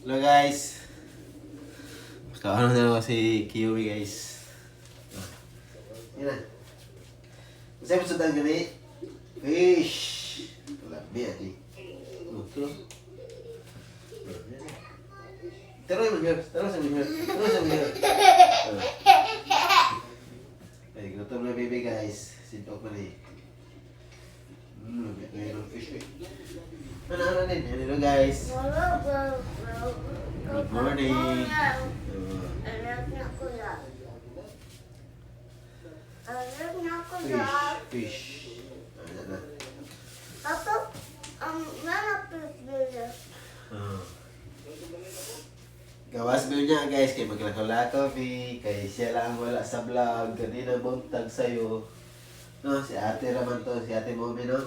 Hello, guys. Kaano na naman si Kiyomi, guys. Ah. Yan na. Kasi mo sudan gani? Fish. Labi ati. Oh, ito. Oh, yan na. Tara mo niya. Tara sa niya. Tara sa niya. Oh. Ay, gutom na baby, guys. Sintok na eh. Labi ngayon ng fish eh. Ano, ano din? Hello, guys. Good morning. Oh. Anak na ko lang. Anak na ko Fish, lang. Fish. Ano na? Papa, ang nana fish. Ah. Gawas mo niya, guys, kay maglakaw-lakaw mi, kay siya lang ang wala sa vlog, kanina buntag sa'yo. No, si ate raman to, si ate Momi, no?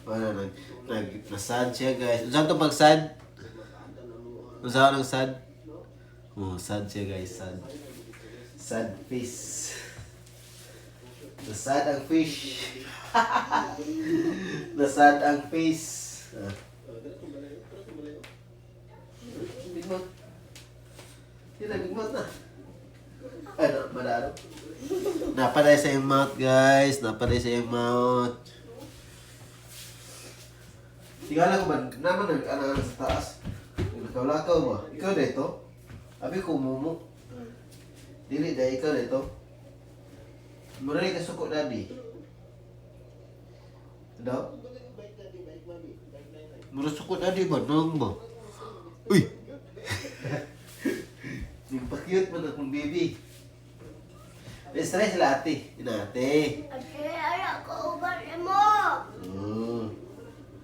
Wala, nag, nasad siya, guys. Unsa to pag sad? Unsa nang sad? Oh, sad siya, guys, sad. Sad face. Nasad ang fish. Nasad ang face. Ah. Big mouth. Yun na, big mouth na. Ano, malaro. Napaday sa iyong mouth, guys. Napaday sa iyong mouth. Tingala ko man, naman nag ano ano sa taas. Nagkaw-lakaw ba? Ikaw dito? Abi ko mumu. Dili dahil ikaw dito. Mura ka suko, daddy. Daw? Mura suko daddy ba? Nang ba? Uy! Yung pa-cute man akong baby. May stress sila ate. Ina ate. Ate, anak ko uban mo.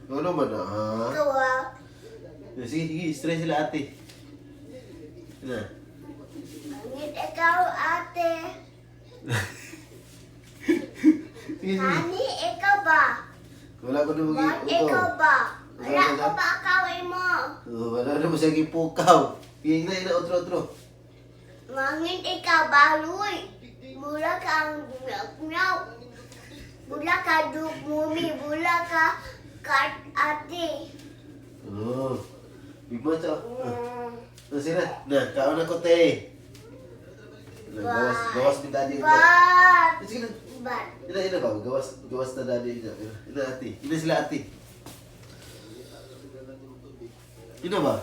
Ano man na ah? Ikaw ah. Sige, sige, stress sila ate. Ina. Angit ikaw, ate. Sige, sige. Hani, ikaw ba? Wala ko na Wag mag ikaw ba? Wala Wala ko ba akawin mo? Oh, wala na mo siya gipukaw. Ina, ina, otro, otro. Mangin ikaw ba, Luy? Mula ka ang nyaw. Mula ka mumi, mula ka kat ate. Oh. Big mouth oh. Ah. Oh, sila. Na, kaon na ko te. Na, gawas, gawas ni daddy. Ina. Bat! Sige na. Bat. Ina, ina ba? Gawas, gawas na daddy. Ina, ina ate. Ina sila ate. Ina ba?